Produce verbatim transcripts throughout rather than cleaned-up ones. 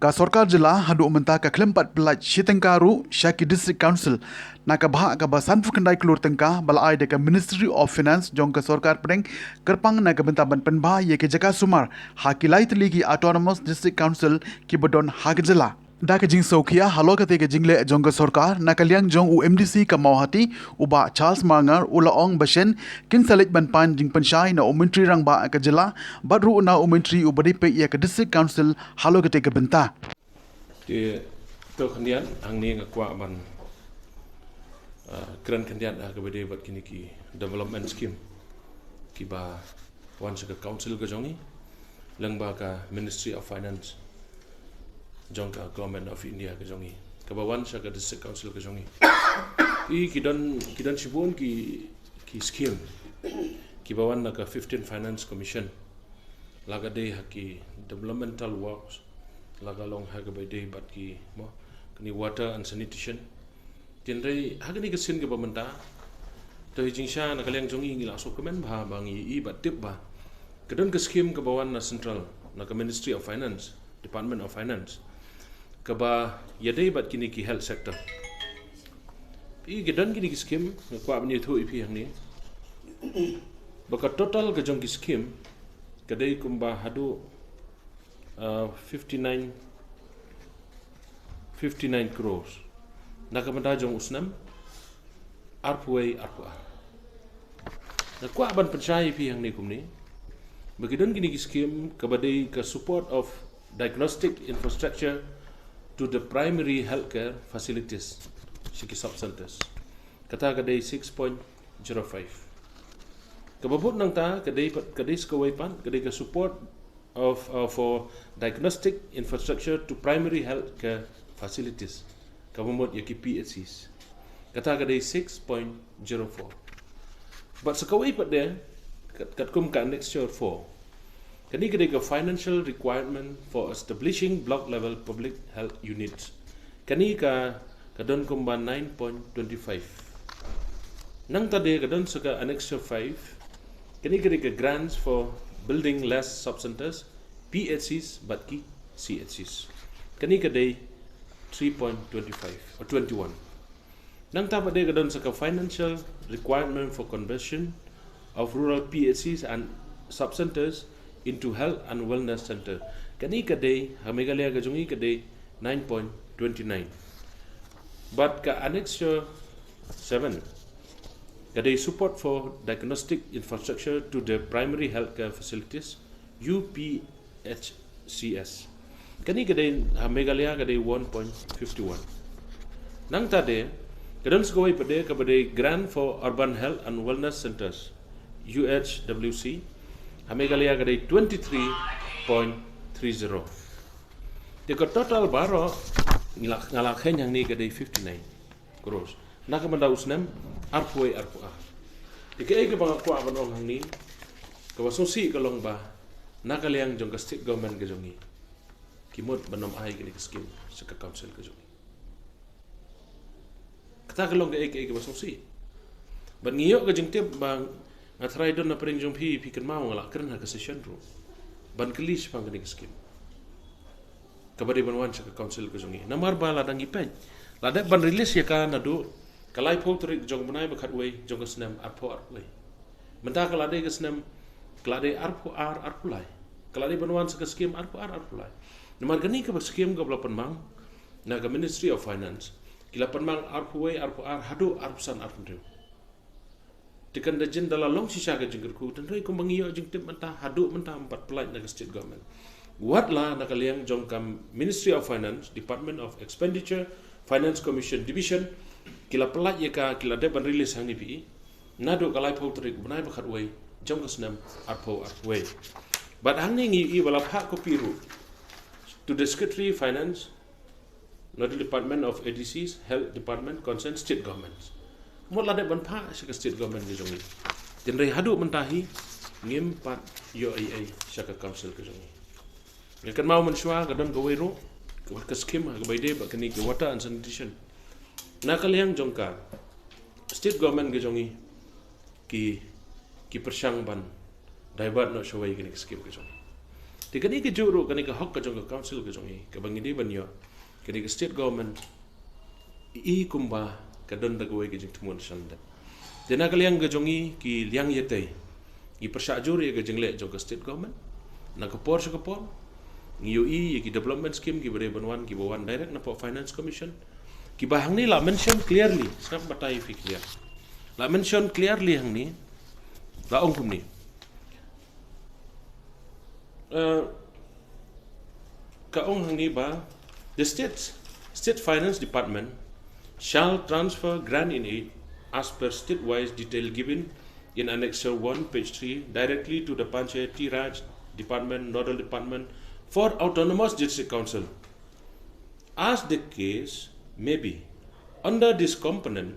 Ka sorkar jylla haduh mynta ka khlem pat pyllait shi tyngka ruh sha ki District Council na ka bhah kaba sanphew khyndai klur tyngka ba la ai da ka Ministry of Finance jong ka sorkar pdeng kyrpang na ka bynta ban pynbha ïa ki jaka sumar ha ki lai tylli ki Autonomous District Council kiba don ha ka jylla. Da ka jingsngewkhia halor katei ka jingleh jong ka sorkar, na ka liang jong u M D C ka Mawhati, u Bah Charles Marngar, u la ong ba shen kin sa leit ban pan jingpynshai na u Myntri Rangbah ka jylla bad ruh na u Myntri uba dei peit ïa ka District Council halor katei ka bynta. Te to khyndiat hangne nga kwah ban, ah, kren khyndiat ha kaba dei bad kine ki development scheme kiba wan sha ka council ka jong ngi lyngba ka Ministry of Finance jong ka Government of India ka jong ngi, kaba wan sha ka District Council ka jong ngi. I ki don, ki don shibun ki, ki scheme kiba wan na ka fifteen Finance Commission, la ka dei ha ki developmental works, la ka long ha kaba dei bad ki, mo, kine water and sanitation. Tynrai ha kane ka sien kaba mynta, to hi jingshisha na ka liang jong ngi ngi la sngewkmen bha ba ngi i bad tip ba ka don ka scheme kaba wan na central, na ka Ministry of Finance, Department of Finance, kaba ïadei bad kine ki health sector. I ka don kine ki scheme, nga kwah ban ïathuh ïa phi hangne ba ka total ka jong ki scheme ka dei kumba haduh, uh, fifty nine, fifty nine crores na ka bynta jong u snem arphew wei arphew ar. Nga kwah ban pynshai ïa phi hangne kumne ba ki don kine ki scheme kaba dei ka support of diagnostic infrastructure to the primary healthcare facilities, sha ki sub centers. Kata ka dei six point zero five. Kaba bud nangta ka dei pat, ka dei sa kawei pat, ka dei ka support of, uh, for diagnostic infrastructure to primary healthcare facilities, kaba mut ïa ki P H Cs. Kata ka dei six point zero four. Bad sa kawei pat de, kat, katkum ka annexure four, kane ka dei ka financial requirement for establishing block level public health units. Kane ka, ka don kumba nine point twenty five. Nangta de ka don sa ka annexure five, kane ka dei ka grants for building less sub centers, P H Cs bad ki C H Cs. Kane ka dei three point twenty five or twenty one. Nangta pat de ka don sa ka financial requirement for conversion of rural P H Cs and sub centers into health and wellness center. Kane ka dei, ha Meghalaya ka jong ngi ka dei nine point twenty nine. Bad ka annexure seven, ka dei support for diagnostic infrastructure to the primary healthcare facilities, U P H C S. Kane ka dei ha Meghalaya ka dei one point fifty one. Nangta de ka don sa kawei pat de kaba dei grant for urban health and wellness centers, U H W C. Ha Meghalaya ka dei twenty three point three zero. Te ka total baroh nga la, nga la kheiñ hangne ka dei fifty nine crores na ka bynta u snem arphew wei arphew ar. Te kaei kaba nga kwah ban ong hangne, kaba sngewsih ka long ba na ka liang jong ka state government ka jong ngi, ki mut ban ym ai kane ka scheme sha ka council ka jong ngi. Kata ka long kaei kaei kaba sngewsih. Bad ngi ïoh ka jingtip ba nga tharai don na pdeng jong phi, phi kynmaw nga la kren ha ka session ruh ban kylli shaphang kane ka scheme kaba dei ban wan sha ka council ka jong ngi. Namar ba lada ngi peit, la dep ban release ïa ka naduh ka laiphew tarik jong u bnai ba khatwei jong ka snem arphew arphew wei. Mynta ka la dei ka snem, ka la dei arphew ar arphew lai. Ka la dei ban wan sa ka scheme arphew ar arphew lai. Namar kane kaba scheme kaba la pynmang na ka Ministry of Finance, ki la pynmang arphew wei arphew ar haduh arphew san arphew hynriew. Te kan da jin da la long shisha ka jingkyrkhu, tynrai kumba ngi ïoh jingtip mynta, haduh mynta ym pat pynlait na ka state government. Wat la na ka liang jong ka Ministry of Finance, Department of Expenditure, Finance Commission Division, ki la pynlait ïa ka, ki la dep ban release hangne phi i, naduh ka laiphew tarik u bnai ba khatwei jong ka snem arphew arphew wei. Bad hangne ngi i ba la phah copy ruh to the Secretary Finance, na the Department of A D Cs, Health Department, concerned state governments. Mut la dep ban phah sha ka state government ka jong ngi. Tynrai haduh mynta hi ngim pat ïoh ei ei sha ka council ka jong ngi. Nga kynmaw mynshuwa ka don kawei ruh, ka, ka scheme ha kaba ïadei bad kane ka water and sanitation. Na ka liang jong ka state government ka jong ngi ki, ki pyrshang ban divert noh shawei kane ka scheme ka jong ngi. Te kane ka juh ruh, kane ka hok ka jong ka council ka jong i, kaba ngi dei ban ïoh, kane ka state government i kumba ka don da kawei ka jingthmu sha lade. Te na ka liang ka jong i, ki liang ïatei, i pyrshah jur ïa ka jingleh jong ka state government. Na ka por sha ka por ngi ïohi ïa ki development scheme kiba dei ban wan, kiba wan direct na pok Finance Commission, kiba hangne la mention clearly, sngap batai phi clear. La mention clearly hangne, la ong kumne. Uh, ka ong hangne ba, the state, state finance department shall transfer grant in aid as per state-wise detail given in Annexure one, page three, directly to the Panchayati Raj Department, Nodal Department for Autonomous District Council, as the case may be, under this component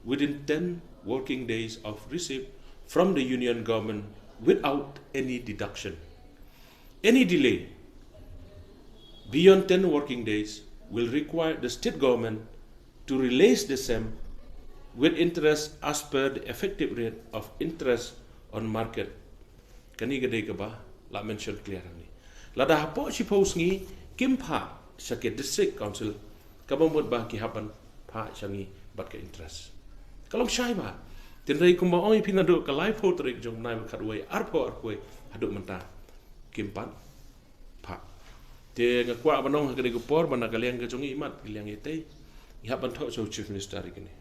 within ten working days of receipt from the Union Government without any deduction. Any delay beyond ten working days will require the state government to release the same with interest as per the effective rate of interest on market. Kane ka dei kaba la mention clear hangne. Lada hapoh shiphew sngi kim phah sha ka district council, kaba mut ba ki hap ban phah sha ngi bad ka interest. Ka long shai bha. Tynrai kumba ong ïa phi, naduh ka laiphew tarik jong u bnai ba khatwei, arphew arphew haduh mynta kim pat phah. Te nga kwah ban ong ha kane ka por ba na ka liang ka jong i, imat ka liang ïatei, ngi hap ban thoh sha u Chief Minister ïa kane.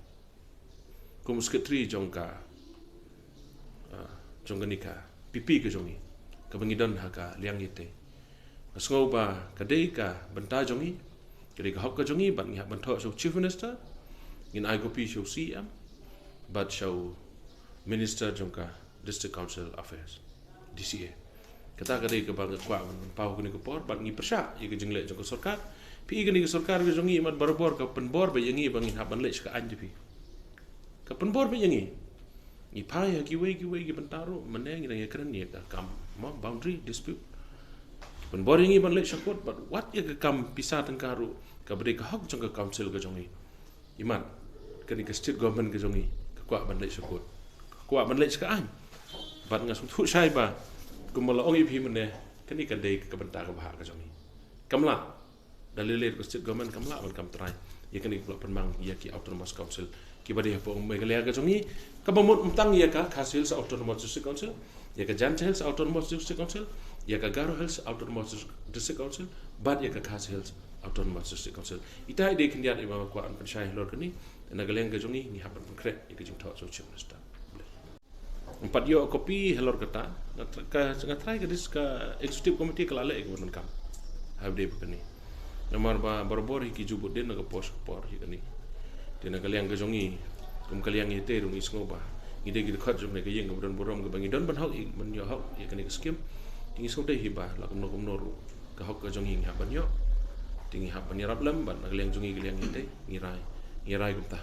Kum u secretary jong ka, ah, jong kane ka P P ka jong i, kaba ngi don ha ka liang ïatei, nga sngew ba ka dei ka bynta jong i, ka dei ka hok ka jong i, bad ngi hap ban thoh sha u Chief Minister, ngin ai copy sha u C M bad sha u Minister jong ka District Council Affairs, D C A. Kata ka dei kaba nga kwah ban paw kane ka por, bad ngi pyrshah ïa ka jingleh jong ka sorkar. Phi i, kane ka sorkar ka jong i, imat barabor ka pynbor beit ïa ngi ba ngin hap ban leit sha ka aiñ, te phi, ka pynbor beit ïa ngi. Ngi phai ha kiwei kiwei ki bynta ruh, mynne ngi dang ïakren ïa ka kam, mo, boundary dispute. Pynbor ïa ngi ban leit sha court, bad wat ïa ka kam pisa tyngka ruh, kaba dei ka hok jong ka council ka jong i, imat kane ka state government ka jong i ka kwah ban leit sha court, ka kwah ban leit sha ka aiñ. Bad nga sngewthuh shai ba kumba la ong ïa phi mynne, kane ka dei ka bynta kaba hok ka jong i. Kam lah, da lei lei ka state government kam lah ban kam trai ïa kane kaba la pynmang ïa ki autonomous council kiba dei hapoh Meghalaya ka jong i, kaba mut ym tang ïa ka Khasi Hills Autonomous District Council, ïa ka Jaintia Hills Autonomous District Council, ïa ka Garo Hills Autonomous District Council, bad ïa ka Khasi Hills Autonomous District Council. Ita i dei khyndiat iba nga kwah ban pynshai halor kane. Na ka liang ka jong i, ngi hap ban pynkhreh ïa ka jingthoh sha u Chief Minister. Ym pat ïoh copy halor kata, nga tr-, ka, nga trai ka dis ka executive committee ka la leh ïa kaba donkam ha u dei ba kane. Namar ba barabor hi ki ju bud dien na ka por sha ka por hi kane. Te na ka liang ka jong i, kum ka liang ïatei ruh, ngi sngew ba ngi dei ki dkhot jong kane ka ïing kaba don burom, kaba ngi don ban hok, ban ïoh hok ïa kane ka skim. Te ngi sngew dei hi ba la kumno kumno ruh, ka hok ka jong i ngi hap ban ïoh. Te ngi hap ban ïarap lem bad na ka liang jong i, ka liang ïatei, ngi rai, ngi rai kumta.